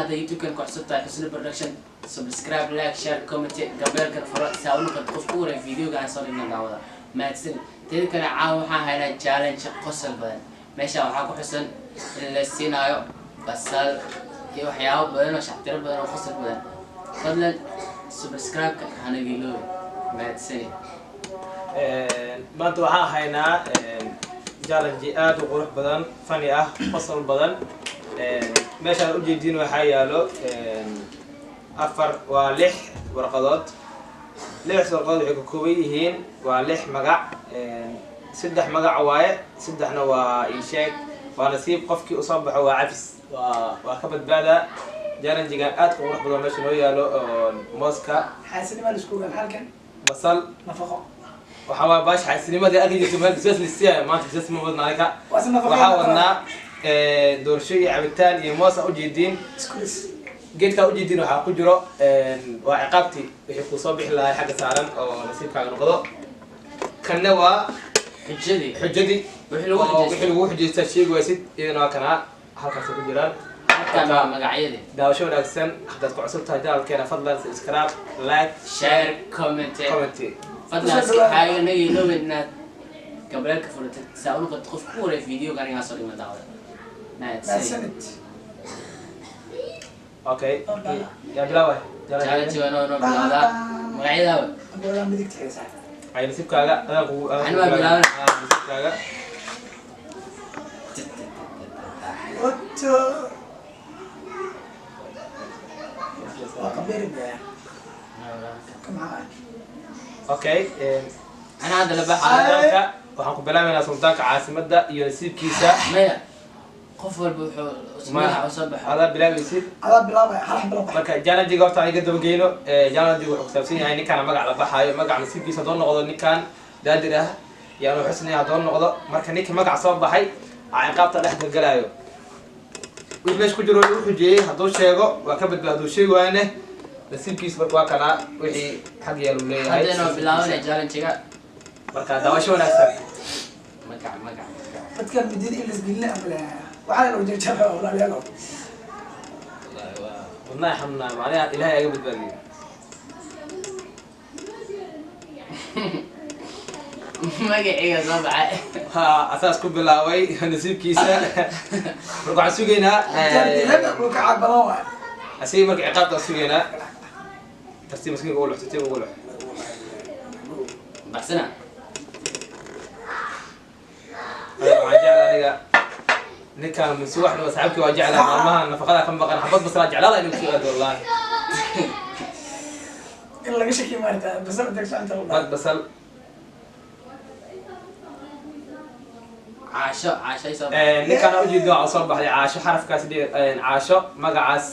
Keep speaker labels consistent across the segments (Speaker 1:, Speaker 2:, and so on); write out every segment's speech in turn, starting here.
Speaker 1: Hadda YouTube-kan ku cusub tahay Xusni Production, subscribe, like, share, comment, gambaleelkan furo si aa u noqoto qof ku wareeg videoga aan soo dhigna daawada. Mahadsan. Teeda kale, caawa waxaan haynaa challenge qosol badan. Meesha waxaa ku xusan in la siinaayo basal iyo waxyaabo badan oo shactiro badan oo qosol badan. Fadlan subscribe-ka hanaga iloobi. Mahadsani.
Speaker 2: Maanta waxaan haynaa challenge aad u qurux badan, funny ah, qosol badan. Meeshaan ujeediin waxaa yaalo afar, waa lix warqadood. Lix warqadood waxay ka kooban yihiin waa lix magac. Saddex magac waaye, saddexna waa ii sheeg, waa nasiib. Qofkii usoo baxo waa cafis, waa ka badbaadaa challengegan aadka u qurux badan. Meesha noo yaalo oo mooska.
Speaker 3: Xaasidnima la isku ogaan halkan.
Speaker 2: Basal.
Speaker 3: Nafaqo.
Speaker 2: Waxaa waa baash xaasidnimadii arki jirtay meel bisas lisiya. Maanta bisas ma wadna aniga.
Speaker 3: Waase nafaqo.
Speaker 2: Waxaa wadnaa doorsho iyo cabitaan iyo moos aa ujeediin.
Speaker 3: Iskuris.
Speaker 2: Geedkaa ujeediin waxaa ku jiro waa ciqaabtii wixii kusoo bixi lahay xagga saaran oo nasiibkaaga noqdo. Kanna waa
Speaker 1: xujadii.
Speaker 2: Xujadii.
Speaker 1: Wixii lagu
Speaker 2: oo
Speaker 1: xujaystay.
Speaker 2: Wixii lagu xujaystaa sheegi waysid, iyadana waa kanaa halkaasay ku jiraan.
Speaker 1: Halkan waa magacyadii.
Speaker 2: Daawasho wanaagsan. Haddaad ku cusub tahay channelkeena, fadlan subscribe, like,
Speaker 1: share, comment.
Speaker 2: Comment.
Speaker 1: Fadlan waxaa naga iloobin inaad gambaleelka furatid si aa u noqoto qof ku wareeg videoga anigaa soo dhigna daawada. Mahadsanid.
Speaker 3: Mahadsanid.
Speaker 2: Okay, yaa bilaaway?
Speaker 1: Challenge waa noo bilowdaa magacyadaaba.
Speaker 3: Aboodaa midigta xiisa.
Speaker 2: Ay, nasiibkaaga adaan kugu
Speaker 1: Ani waa bilaaban.
Speaker 2: Ah, nasiibkaaga.
Speaker 3: Oto waa qabeeri baa ka maxaa?
Speaker 2: Okay.
Speaker 1: Ana hadda la baxaa.
Speaker 2: Sultaanka waxaan ku bilaabaynaa, sultaanka caasimadda iyo nasiibkiisa.
Speaker 1: Maya, qof walba wuxuu magaca usoo baxo.
Speaker 2: Adaa bilaabaysid.
Speaker 3: Adaa bilaabaya, hal xabo la bax.
Speaker 2: Marka challenge-ga horta aan iga dabageyno. Challenge-ga wuxuu kusaabsan yahay ninkaan magac la baxaayo. Magac nasiibkiisa haddoo noqdo ninkan daadir ah yaanu xusnay haddoo noqdo. Marka ninka magac soo baxay aa ciqaabta dhex galgalaayo. Wixii meesha ku jiro lagu xujeeyey hadduu sheego waa ka badbaad, hadduu sheegi waayne nasiibkiisa. Marka waa kanaa wixii xag yaal uu leeyahay.
Speaker 1: Hadda inoo bilaabanaya challenge-ga.
Speaker 2: Marka daawasho wanaagsan.
Speaker 1: Magac, magac, magac.
Speaker 3: Dadkan midida in laisgelina ama waxaa lagu jarjara, walaalayaal.
Speaker 2: Wallaahi waa wadnaha xanuunaa macnaha, Ilaahay aga badbaadiyo.
Speaker 1: Magaciga soo baxay.
Speaker 2: Ha, asaas ku bilaabay nasiibkiisa. Marka waxaan sugaynaa
Speaker 3: dhulka caag badan waay.
Speaker 2: Asiga marka ciqaabtaan sugaynaa. Tartiib, maskiinka ugu lux, tartiib ugu lux.
Speaker 1: Baxsana.
Speaker 2: Aniga waxaan jeclaa, aniga ninkaan masuwaxna waa saxaabkii, waa jeclaa maalmaha nafaqada ka maqan xabad baslaa jeclaada inuu kusoo aado wallahi.
Speaker 3: In laga shakiyo maarata basal inta kasoo inta.
Speaker 2: Bad basal.
Speaker 1: Caasho, caasho soo baxay.
Speaker 2: Ninkaan ujeedo waxaa soo baxday Caasho, xarafkaas Caasho magacaas.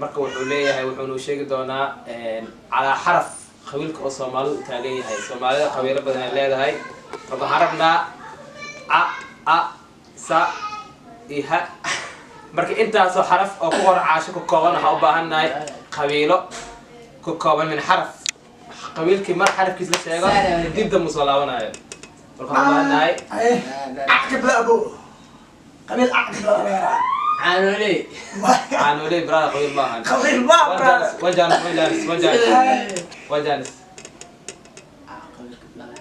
Speaker 2: Marka wuxuu leeyahay, wuxuunu sheegi doonaa calaa xaraf qabiilka oo Soomaalidu u taagan yahay. Soomaalida qabiilo badan ay leedahay. Marka waxaan rabnaa a, a, sa iyo ha. Marka intaasoo xaraf oo ku qor Caasho ka kooban, waxaan u baahannahay qabiilo ka kooban min xaraf. Qabiilkii mar xarafkiis la sheego dib dambe soo laabanayo. Marka waxaan u baahannahay
Speaker 3: Acqibla abo qabiil acqibla laga yaraa.
Speaker 1: Caanooley.
Speaker 2: Caanooley brother qabiil maahan.
Speaker 3: Qabiil ma.
Speaker 2: One chance, one chance, one chance, one chance, one chance.
Speaker 1: Ah, qabiilka bilaabay.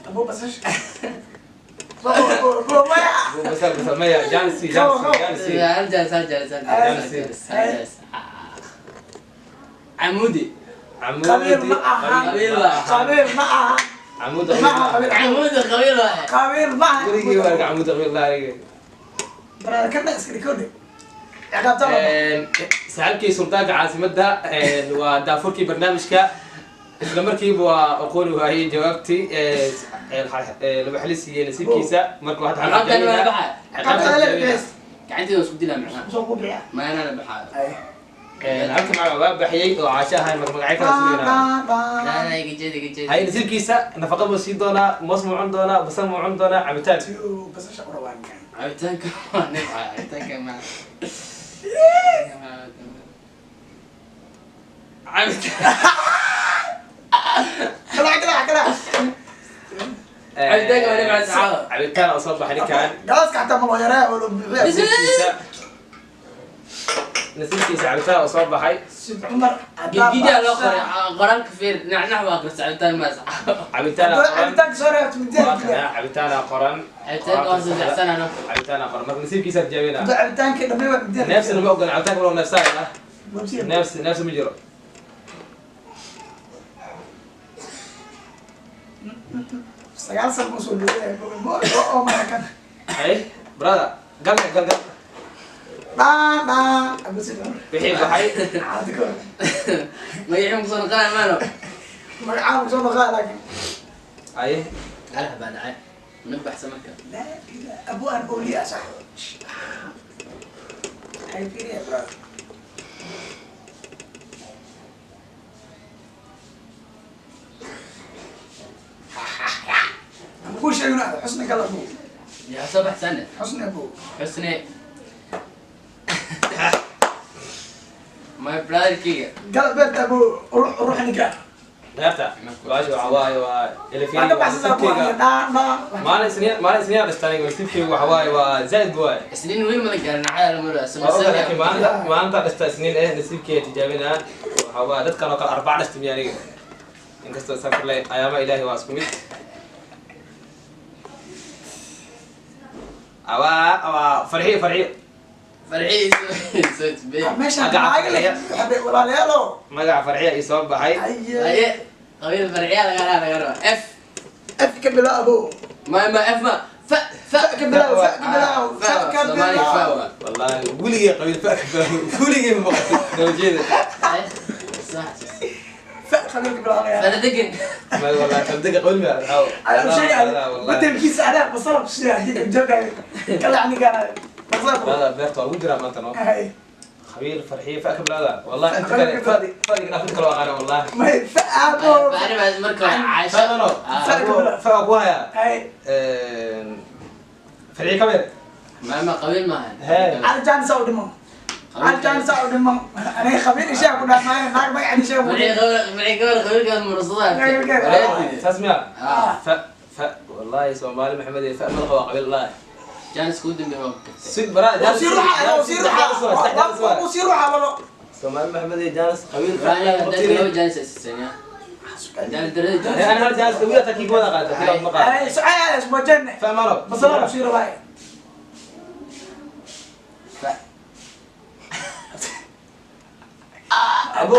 Speaker 3: Abo basash abo maya.
Speaker 2: Basal, basal maya. Chance, chance, chance.
Speaker 1: Hal jaalis, hal jaalis, hal jaalis, hal jaalis, hal jaalis. Camuudi.
Speaker 3: Qabiil ma aha.
Speaker 1: Qabiil ma aha.
Speaker 3: Qabiil ma aha.
Speaker 2: Camuud.
Speaker 3: Ma aha qabiil.
Speaker 1: Camuudi qabiil waaye.
Speaker 3: Qabiil ma aha.
Speaker 2: Weligii waa camuud qabiil laa aniga.
Speaker 3: Brother kana iska dhikoodhe ciqaabta la
Speaker 2: Saaxiibkii sultaanka caasimadda waa daafurkii barnaamijka, isla markiiba waa aqooni waayey jawaabtii lagu xali siiyey nasiibkiisa. Marka waxaan
Speaker 1: Ciqaabtan waa la baxay.
Speaker 3: Ciqaabta la bixis.
Speaker 1: Gacanteeda isku dilaa macnaha.
Speaker 3: Soo ku bixiya.
Speaker 1: Maana la baxaayo.
Speaker 3: Ay.
Speaker 2: Halka magac waa baxiyey oo Caasho ahayn. Marka magacyo kala sugaynaa.
Speaker 1: La la, iga jeed, iga jeed.
Speaker 2: Hay, nasiibkiisa nafaqa buu siin doonaa, moos muu cun doonaa, basal muu cun doonaa, cabitaan.
Speaker 3: Basasha u dhawaan.
Speaker 1: Cabitaanka waa nibca, cabitaanka ma cabitaan.
Speaker 3: Kala kala kala.
Speaker 1: Cabitaanka waa nimca saxaaba.
Speaker 2: Cabitaan oo soo baxay ninkan.
Speaker 3: Galaaska xataa ma loo yareeya oo loo buuxiya.
Speaker 2: Nasiibkiisa cabitaan oo soo baxay.
Speaker 3: Sid Cumar.
Speaker 1: Gidgidaa loo qoray qoraalka fiir nacnac waa aqrisa cabitaan ma saxaaba.
Speaker 2: Cabitaan qoran.
Speaker 3: Cabitaanka soo reebta
Speaker 2: Waa
Speaker 3: midiyada.
Speaker 2: kana cabitaana qoran.
Speaker 1: Cabitaanka waan saddexsanano.
Speaker 2: Cabitaana qoran, marka nasiibkiisa tijaabina.
Speaker 3: Hadduu cabitaanka dhamay waa midiyada.
Speaker 2: Neefsina ma ogola, cabitaanka loo neefsanaya. Neefsi neefsi ma jiro.
Speaker 3: 9 sano usoo lugeeya oo marakan.
Speaker 2: Hay brother, gal gal gal.
Speaker 3: Dhaan dhaan Abu Sid Cumar.
Speaker 2: Wixii baxay.
Speaker 3: Caadi ka hor.
Speaker 1: Magacii mukusoo noqonaya maano.
Speaker 3: Magacaan soo noqaa laakiin.
Speaker 2: Ay.
Speaker 1: Qarax baa dhacay. Mana baxsa marka.
Speaker 3: Laa ilaa abu aan awliya sax. Hay fiiriya brother. Ama kuu sheegin xusni kala abu.
Speaker 1: Yaa soo baxsane.
Speaker 3: Xusni abu.
Speaker 1: Xusni. My brother-keyga.
Speaker 3: Gal beerta abu ruux ruux ninka.
Speaker 2: Beerta baasha waxa waaye waa
Speaker 3: Waa ka baxsan abu
Speaker 2: elefeyga.
Speaker 3: Dhaan dhaan.
Speaker 2: Maalin isniin dhashtay aniga, nasiibkeyga waxa waaye waa zaaid waaye.
Speaker 1: Isniin weli ma la gaarin nacada la maro.
Speaker 2: Waa ogahay, laakiin maalinta dhashta isniin eh nasiibkeyga tijaabinaa. Waxa waaye dadkan oo kale arbac dhashta miya aniga, inkastoo saan kurley ayaama ilaahi waa isku mid. Awaa awaa, farxiyo farxiyo.
Speaker 1: Farxiisa soo tibey.
Speaker 3: Meeshaan
Speaker 2: Magaca
Speaker 3: lacag leh
Speaker 2: farxiya.
Speaker 3: Walaalayaalow.
Speaker 2: Magaca farxiya ii soo baxay.
Speaker 3: Aye.
Speaker 1: Haye qabiil farxiya laga rabaa F.
Speaker 3: F ka bilow abu.
Speaker 1: Ma F ma fa fa.
Speaker 3: Fa ka bilow, fa ka bilow, fa ka
Speaker 1: Soomaaliga fa
Speaker 3: bilow.
Speaker 1: waa.
Speaker 2: Wallahi weligay qabiil fa ka bilaabo weligay ma maqashay nabadgeeda.
Speaker 1: Haye sax.
Speaker 3: Fa qabiil ka bilow.
Speaker 1: Fala degan.
Speaker 2: Ma wallahi qabdiga qabiil ma
Speaker 3: أنا مش بدل عليه بصرف شيء هديك الجوكر كلا عني كان بصرف.
Speaker 2: هذا beerta waa lagu jiraa maanta no.
Speaker 3: هاي.
Speaker 2: Qabiil farxiyo fa ka bilaada wallahi inta kale fadi fadi inta kale waa qaana wallahi.
Speaker 3: ما هي فأبو.
Speaker 1: Bari baa marka caasha.
Speaker 2: Fadano.
Speaker 3: Fa ka bilaab.
Speaker 2: Fa ku haya.
Speaker 3: هاي.
Speaker 2: Farxiyo kamid.
Speaker 1: Ma qabiil maahan.
Speaker 2: Hee.
Speaker 3: على جان سعود مو على جان سعود مو أنا خبير إيش أقول ما ناك ما يعني شيء.
Speaker 1: Farxiyo gabar qabiilkaas murasadaha.
Speaker 2: Saas miya? Fa fa wallahi Soomaali Maxamed ee fa ma qaba qabiil wallahi.
Speaker 1: Jaanis kuu dambeeya waa gartay.
Speaker 2: Sug bara.
Speaker 3: وصير روحه وصير روحه وصير روحه والله.
Speaker 2: Soomaali Maxamed ee jaanis qabiil fa.
Speaker 1: Haddaad laba jaanis asiisan yaa. Jaanis darada jaanis.
Speaker 2: Ana hal jaanis qabiil ta kii wada qaata kii ma qaata.
Speaker 3: هاي سعاد اسمه جنة.
Speaker 2: Fa maro.
Speaker 3: بصرف وصير روحه.
Speaker 1: Fa.
Speaker 2: Abu.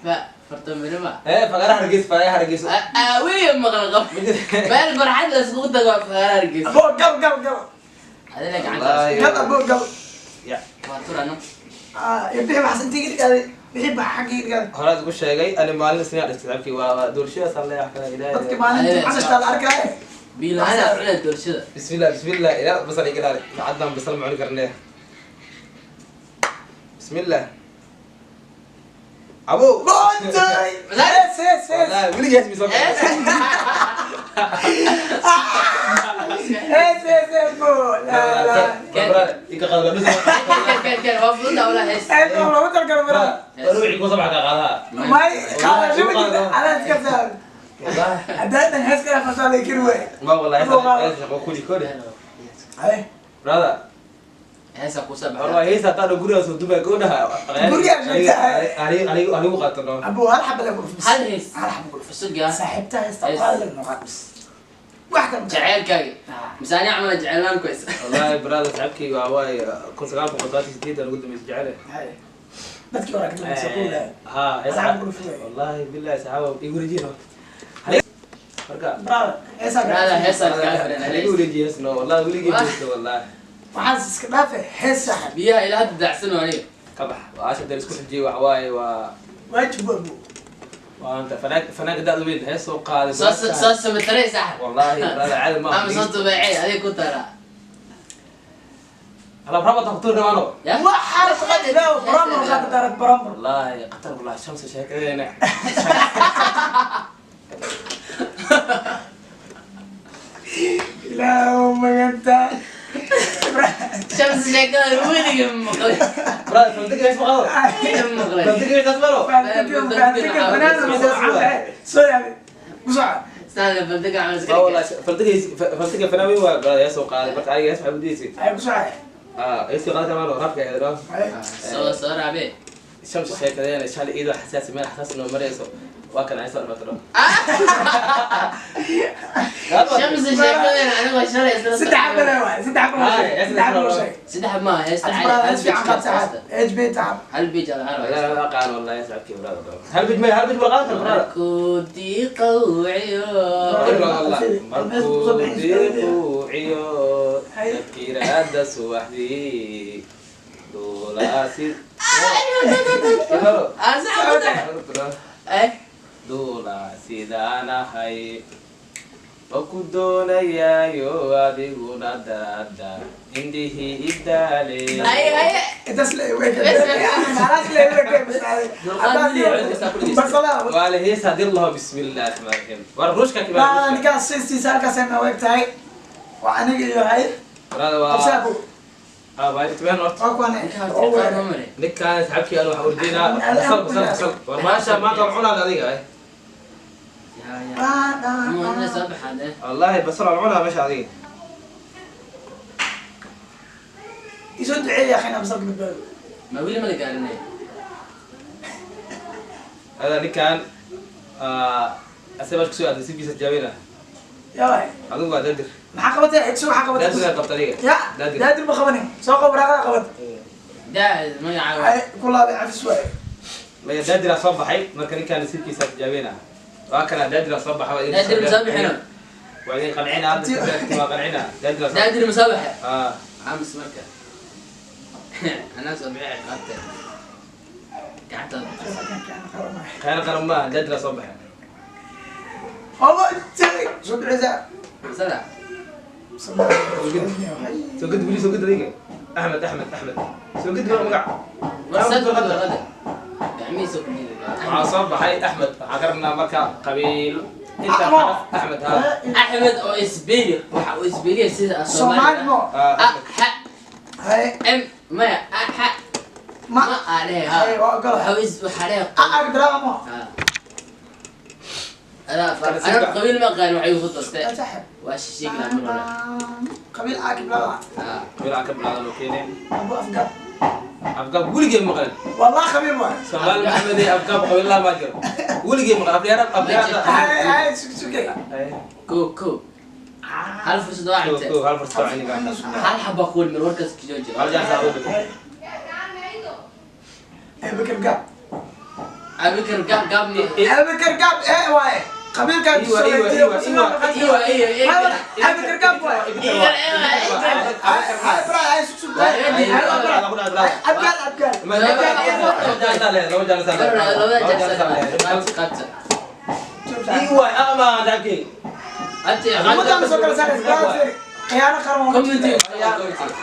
Speaker 1: Fa farta mirima.
Speaker 2: Ee fagara hargeysa, fagara hargeysa.
Speaker 1: Weliga maqal qab. Meel barxad la iskugu tago waa fagara hargeysa.
Speaker 3: أبو قل قل قل.
Speaker 1: Adina gacanta.
Speaker 3: قل أبو قل.
Speaker 2: Ya.
Speaker 1: Waa turano.
Speaker 3: يبيع بحسن تيجي قال بيحب حقي قال.
Speaker 2: Horaad ugu sheegay ani maalin isniin dhashtay sababkii waa doorashadaas aan leeyahay kale
Speaker 3: dadki
Speaker 2: ilaahay.
Speaker 3: maalintii xasashta la arkaaye.
Speaker 1: Biyo la'aan aa cunaa doorashada.
Speaker 2: Bismillah bismillah, ilaa basal iga ilaali, saacaddan basal ma cuni karnee. Bismillah abu.
Speaker 3: Bontay hees hees hees.
Speaker 2: Wallahi weligaas mi soo
Speaker 3: Hees hees hees bo la la.
Speaker 2: Iga qaado.
Speaker 1: Ken ken waa fududaa walaa hees.
Speaker 3: Hees oo loogu talagalo mara.
Speaker 2: Ruuxii ku sabca ka qaadaa.
Speaker 3: May qaadasho ma jirta anaa iska saar.
Speaker 2: Wallahi.
Speaker 3: Haddaadan hees kala fasaalay kari waay.
Speaker 2: Ma wallahi hees shaqo kuli kori.
Speaker 3: Ay.
Speaker 2: Brother.
Speaker 1: Heesaa kuu soo baxday.
Speaker 2: Wallahi hees hataa guriga soo dubay gabadha.
Speaker 3: Guriga sheegtay.
Speaker 2: Anigu qaatano.
Speaker 3: Abu hal xaba la guruf.
Speaker 1: Hal hees.
Speaker 3: Hal xaba guruf.
Speaker 1: Cusub yaa.
Speaker 3: Saaxiibta heesta qaad la noqon bas. Wax kale.
Speaker 1: Jaceylkaaga. Mise ani camal jeclaan ku hees.
Speaker 2: Wallahi brother saaxiibkay waa waay 1998 ugu dambeysay jecel.
Speaker 3: Hay. Dadkii hore ka dambeysay kuula.
Speaker 2: Ha hees.
Speaker 3: Hal xaba guruf waay.
Speaker 2: Wallahi billahi saxaabo igu wareejino. Marka
Speaker 3: Brother heesaa.
Speaker 1: Brother heesaa iskaga filan.
Speaker 2: igu wareejiyo hees no wallahi weligay jirto wallahi.
Speaker 3: Waxaas iska dhaafe hees saaxiib.
Speaker 1: Biyaha ilaa hadda daacsan waa aniga.
Speaker 2: Ka bax waa asha isku xijiyay waxa waaye waa
Speaker 3: Waajib abu.
Speaker 2: Waa anta fanaanka da'da weyn hees soo qaaday.
Speaker 1: Soo soo samataray saaxib.
Speaker 2: Wallahi brother caadi ma.
Speaker 1: Ama soo tubeecay adiga ku taraa.
Speaker 2: Ala raba taqtur dhamaano.
Speaker 1: Ya.
Speaker 3: Waxaas qad ilaaw baramur qaad darad baramur.
Speaker 2: Wallahi qatar wallahi shamsa sheekadeena.
Speaker 3: Ilaaw maganta.
Speaker 1: Shams sheekada weliga ma maqlay.
Speaker 2: Brother fandiga hees ma qaado.
Speaker 1: Weliga ma maqlay.
Speaker 2: Fandiga hees maro.
Speaker 1: Saala baldaga camal iska
Speaker 2: Ma
Speaker 1: dhigay.
Speaker 2: wallahi faltiga faltiga fanawi waa brother hees soo qaaday marka adiga hees waxaa udiisay.
Speaker 3: Ay ku socay.
Speaker 2: Ah, hees soo qaaday maano rafka eedro.
Speaker 3: Ay.
Speaker 1: Soo soo raabe.
Speaker 2: Shamsi sheekadeena shalay iyadoo xasaasi meel xasaasi noo marayso waa kan ay soo dhamatro.
Speaker 1: Shamsi sheekadeena anigoo shalay isla
Speaker 3: Saddex xabo waay, saddex xabo loo sheegay, saddex xabo loo sheegay.
Speaker 1: Saddex ma heesta
Speaker 3: Hadda
Speaker 1: cali
Speaker 3: brother,
Speaker 1: hal
Speaker 3: hees fiican qaad
Speaker 1: page
Speaker 3: saxaab. HB tacab.
Speaker 1: Hal page ala hal.
Speaker 2: لا لا أقان والله يا سعد كيف brother. هل بيج ما هل بيج بالغلط brother.
Speaker 1: Markuu diiqawciyo.
Speaker 2: والله markuu diiquuciyo dakiraada subaxdii duulaasi
Speaker 1: Ah, sax ku eh
Speaker 2: duula sidaan ahay oo ku doonayaayo adiguna daraada indhihii idaale.
Speaker 1: Ay ay.
Speaker 3: Intaas la weyn. Maalaas la weyn bas. Bas wala.
Speaker 2: Waa la hees haddii laho bismi illahi raxmaan raxiim war ruushka
Speaker 3: Baa
Speaker 2: kibaar
Speaker 3: ninkaas sistiisa halkaas ay noo eg tahay. Waa aniga iyo hay.
Speaker 2: brother waa
Speaker 3: Qabsaabu.
Speaker 2: ah waa inta been horta.
Speaker 3: Waa kuwan.
Speaker 1: Ninka horta qaar ma maray.
Speaker 2: Ninkaan saxabkii anu waxaan urjeynaa basal basal basal war maasha maanta waan cunaa adiga ay.
Speaker 1: Ya ya. Mu inna soo baxaad eh.
Speaker 2: Wallaahi basal waan cunaa meesha adiga.
Speaker 3: Isoo duceeya akhina basalka badbaado.
Speaker 1: Ma weli ma la gaarinay.
Speaker 2: Hada ninkaan asaga kusoo aaday sibiisa jaawina.
Speaker 3: Yaa waay.
Speaker 2: Adigu waa daadir.
Speaker 3: Maxaa qabatay? Xigso waxaa qabatay.
Speaker 2: Daadir qabta adiga.
Speaker 3: Ya,
Speaker 2: daadir.
Speaker 3: Daadir ma qabanin. Soo qabo waraaqada qabat.
Speaker 1: Daa magacaaga.
Speaker 3: Ay, ku laabay cafis waay.
Speaker 2: Maya daadiraa soo baxay marka ninkaan nasiibkiisa tijaabina waa kana daadiraa soo baxa waa idin
Speaker 1: Daadir ma soo bixino.
Speaker 2: Waa idin qancina hadda waa qancina daadiraa soo
Speaker 1: Daadir ma soo baxay.
Speaker 2: Ah.
Speaker 1: Aamus marka. Anaa soo bixi ciqaabta. Gacanta.
Speaker 2: Khayr qaran maaha daadiraa soo baxay.
Speaker 3: والله soo duceysaa.
Speaker 1: Sada.
Speaker 2: Soo gud wili soo gud adiga Axmed Axmed Axmed soo gud waa magac.
Speaker 1: War sad warqada. Gacmihiisa ku jiida.
Speaker 2: Waxaa soo baxay Axmed waxaan ka rabnaa marka qabiil inta xaraf Axmed ha.
Speaker 1: Axmed oo isbeeli waxa uu isbeeliya sida
Speaker 3: Soomaali mo.
Speaker 2: Ah,
Speaker 1: A
Speaker 2: Axmed.
Speaker 1: X
Speaker 3: Hay.
Speaker 1: M maya A X
Speaker 3: Ma.
Speaker 1: ma a leh ha.
Speaker 3: Hay, waa ogolahay.
Speaker 1: Waxa uu is waxa leh.
Speaker 3: A ag drama.
Speaker 1: Ha. Adaa ana qabiil ma qaan waxay u fudustay.
Speaker 3: Saaxib.
Speaker 1: Waa shisheegi lahaa mar hore.
Speaker 3: Qabiil aag bilaaba.
Speaker 1: Ha.
Speaker 2: Qabiil aan ka bilaadan oo keeneen.
Speaker 3: Abu Afgaab.
Speaker 2: Afgaab weligee maqlan.
Speaker 3: Wallah qabiil waay.
Speaker 2: Soomaali Maxamed ee Afgaab qabiilaha ma jiro weligee maqlan afyaara afyaara.
Speaker 3: Hay hay sug sugay.
Speaker 1: Ko ko. Hal fursad waa
Speaker 2: Ko
Speaker 1: intee.
Speaker 2: ko hal fursad waa iniga.
Speaker 1: Hal xaba kuul min warkaas ku jooji.
Speaker 2: Hal jaan saa ugu.
Speaker 3: Abubakar Gaab.
Speaker 1: Abubakar Gaab Gaab ma.
Speaker 3: Abubakar Gaab ee waay. Qabiilka
Speaker 2: Iwa, iwa, iwa, iwa.
Speaker 1: Iwa iwa iwa.
Speaker 3: Abubakar Gaab waay.
Speaker 1: Iwa iwa.
Speaker 3: Hay bra hay sug sug. Abgaal Abgaal.
Speaker 2: Laba jaan saa
Speaker 1: Labada jaan qaata.
Speaker 2: Iwa ama daki.
Speaker 1: Ati
Speaker 3: Ummadda soo kala saaraysa. Khiyaano qaran waa.
Speaker 1: Community.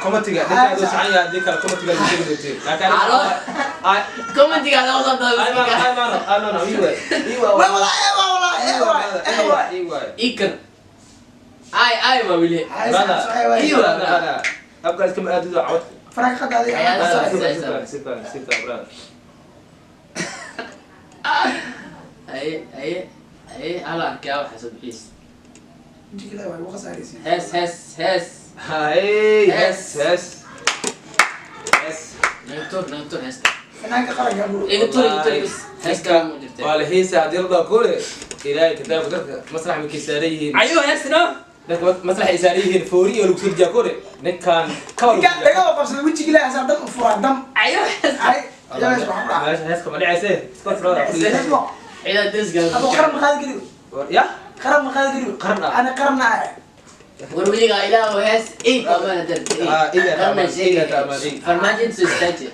Speaker 2: Komatiga dadka uu saxan yahay hadii kale komatiga lagu sheegi doontii. Laakiin ay
Speaker 1: Commentiga loo soo
Speaker 2: ay ma ay ma ay ma iwa iwa.
Speaker 3: Way walaa ee waa walaa ee waay ee waay.
Speaker 2: Iwa.
Speaker 1: Ikar. Ay ay ma wili.
Speaker 3: Hay sug waay.
Speaker 1: Iwa.
Speaker 2: Abgaal iskama aadido cawad.
Speaker 3: Faraqa qadaadi.
Speaker 2: Sita sita brother.
Speaker 1: Ay ay ay ala arkaa waxa soo bixiis.
Speaker 3: Jigila waay waxa saaraysa.
Speaker 1: Hees hees hees.
Speaker 2: Hey, yes yes yes.
Speaker 1: Nagtur nagtur heesta.
Speaker 3: Fanaanka qaranka buu.
Speaker 1: Iga tur iga tur bas. Heesta ma jirtay.
Speaker 2: Waa la heesa haddii la dhaho kule ilaahay kitaabka dadka masrax markay saaran yihiin
Speaker 1: Ayo heesna.
Speaker 2: Dadka masrax ay saaran yihiin foori iyo lagu soo dejiyaa kule ninkan kaba lagu
Speaker 3: Ninka dhaga oo qabsaday wejiga ilaahay saa dam u furaa dam.
Speaker 1: Ayo heesta.
Speaker 3: Ay yaa wax ku dhaca.
Speaker 2: Meesha heeska ma dhicayse iska furada.
Speaker 3: Heesmo.
Speaker 1: Ciidan disga.
Speaker 3: Abu qaran ma qaadi kariyo.
Speaker 2: Ya
Speaker 3: Qaran ma qaadi kariyo.
Speaker 2: Qaran ah.
Speaker 3: Ana qaranna ah.
Speaker 1: War weligaa ilaahu hees ii qabana darti.
Speaker 2: Ah, ii
Speaker 1: Qarna
Speaker 2: taamaan, ii
Speaker 1: sheegay.
Speaker 2: taamaan, ii.
Speaker 1: Farmaajo intuu istaaji.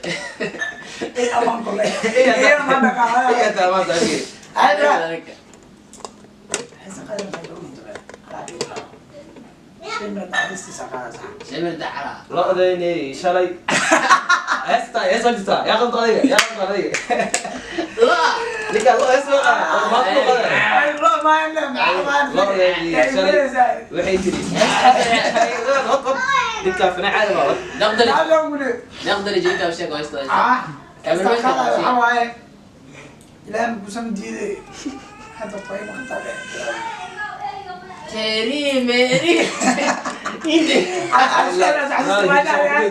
Speaker 3: Ee amaan kule. Ee ma dhaqaa.
Speaker 2: Iga taamaan taasi.
Speaker 3: Ay bra. Heesa qaadi ma qaadi kariyo. Shimra daadistiisa qaadaysa.
Speaker 1: Shimir dacra.
Speaker 2: Lo'daynay shalay heesta hees ma jirtaa yaa qabta adiga yaa qabta adiga
Speaker 1: La.
Speaker 2: ninkaan lo hees ma qaada ma qaada.
Speaker 3: Ay lo ma la ma.
Speaker 2: Lo'daynay shalay waxay tiri ninkaan fanaan caadi ma wad.
Speaker 1: Naqdar
Speaker 3: Yaa mule.
Speaker 1: naqdar jirka sheeg heesta.
Speaker 3: Ah. Heesta qaada waxa waaye. Ilaahay ma kuusan diiday. Hadda qoy ma qataa.
Speaker 1: Teri meri. Hindi.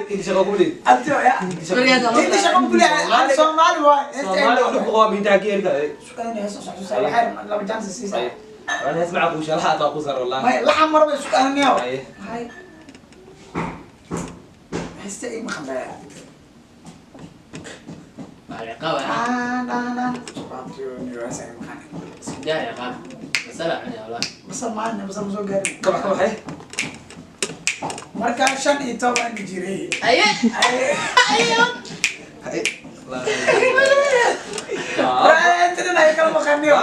Speaker 2: Hindi shaqo ku leed.
Speaker 3: Abtiyo ya. Inta shaqo ku leeyahay Soomaali waay.
Speaker 2: Soomaali wax ku qabo inta ka heli kara.
Speaker 3: Laba chance siisa.
Speaker 2: Waan hees maca ku shalaha taa ku sar wallahi.
Speaker 3: May laxan marba isku aanniyo.
Speaker 2: Ay.
Speaker 3: Hay. Heesta ay maqan.
Speaker 1: Waa ciqaab ah.
Speaker 3: Ah, na na. Abtiyo niyo heesta ay maqan.
Speaker 1: Isku daa ciqaab. Masala cunay wallah.
Speaker 3: Basal maalin basal ma soo gaarin.
Speaker 2: Kabax kabax.
Speaker 3: Markaa 15 jiray.
Speaker 1: Aye.
Speaker 3: Ay.
Speaker 1: Aye.
Speaker 3: Inta ay kala maqaniyo.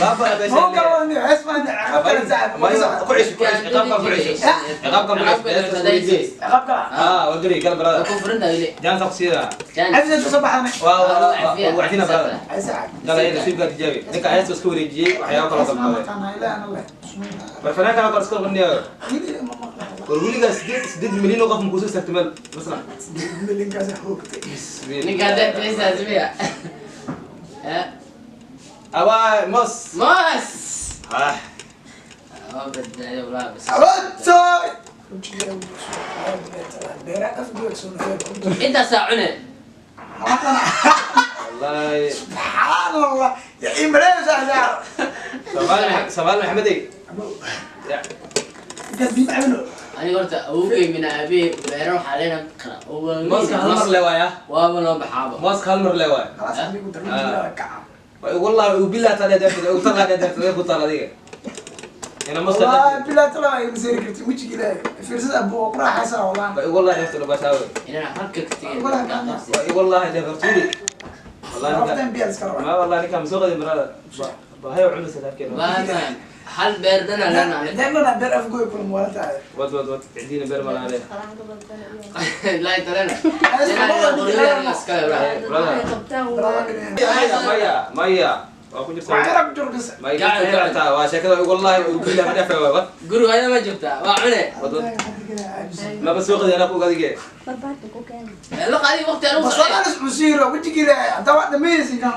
Speaker 2: Baba
Speaker 3: Mo kala wadniyo hees maan ciqaab kala saaxib.
Speaker 2: ku cish ku cish ciqaabka ku cish. Ciqaabka ku cish.
Speaker 3: Ciqaab kala.
Speaker 2: Ah, wagari kala
Speaker 1: Waa
Speaker 2: brother.
Speaker 1: ku furan tahay weli.
Speaker 2: Jaan saqsida.
Speaker 1: Jaan.
Speaker 3: Afisa soo baxana.
Speaker 2: Waa wacdina brother.
Speaker 3: Ay saaxib.
Speaker 2: Kala ina nasiibka tijaabi. Ninka heesta isku wareejiyay waxyaabo kala
Speaker 3: Ma
Speaker 2: qabtay.
Speaker 3: taqaanaa ilaa ana leh.
Speaker 2: War fanaanka kala isku qaniyo. War weligaa 8 milyan oo qof ma kusoo istaagtay meel masrax.
Speaker 3: Milinkaas hoogtay.
Speaker 1: Ninka haddaad tiraysaa simiya.
Speaker 2: Abaa mos.
Speaker 1: Moos.
Speaker 2: Ah.
Speaker 1: Waa badbaado wallah bas.
Speaker 3: Abtoy. Beera afgood soo noqday.
Speaker 1: Intaasaa cune.
Speaker 2: Wallahi.
Speaker 3: Subxaan Allah. Ya imrees ayaa.
Speaker 2: Soomaali Soomaali Maxamedey. Ya.
Speaker 3: Intaas biyo cabno.
Speaker 1: Aniga horta awowgay mina aabihey beero waxaa leenahay qara.
Speaker 2: Mooska hal mar le waaya.
Speaker 1: Waaba loo baxaaba.
Speaker 2: Mooska hal mar le waaya.
Speaker 3: Khalaas adigu darbiga kaca.
Speaker 2: Wallahi ubilaa taa dheer ugu talaa dheer ku taal adiga. Ina mooska
Speaker 3: Wallahi bilaa talaa ay masiri karti wajiga Ilaahay. Fiirsada abu ku raaxaysan wallahi.
Speaker 2: Wallahi naftu bashawe.
Speaker 1: Inaan halka ka tegay.
Speaker 2: Wallahi dheer tuuli. Wallahi
Speaker 3: Raftan biyo iska rabaa.
Speaker 2: ma wallahi ninka ma soo qadin brother. Bahay cunus halkeen.
Speaker 1: Waa hal beer dhan leenahay.
Speaker 3: Dheerna beer afgoy kulm wala tahay.
Speaker 2: Wad wad wad عندنا بير مال عليه.
Speaker 1: Laa talena.
Speaker 2: maya maya maya waa ku jirtaa.
Speaker 3: Waa rab jurgis.
Speaker 2: Ma iga waa sheekada wallahi ubilaa ma dhaafay wad.
Speaker 1: Guriga ayada ma joogtaa waa cune.
Speaker 2: Wad wad maba soo qadin anaa ku adige.
Speaker 1: La qaadi waqti aan u
Speaker 3: Bas wala isbusiiro wajiga Ilaahay. Hadda waa dhamaysin kan.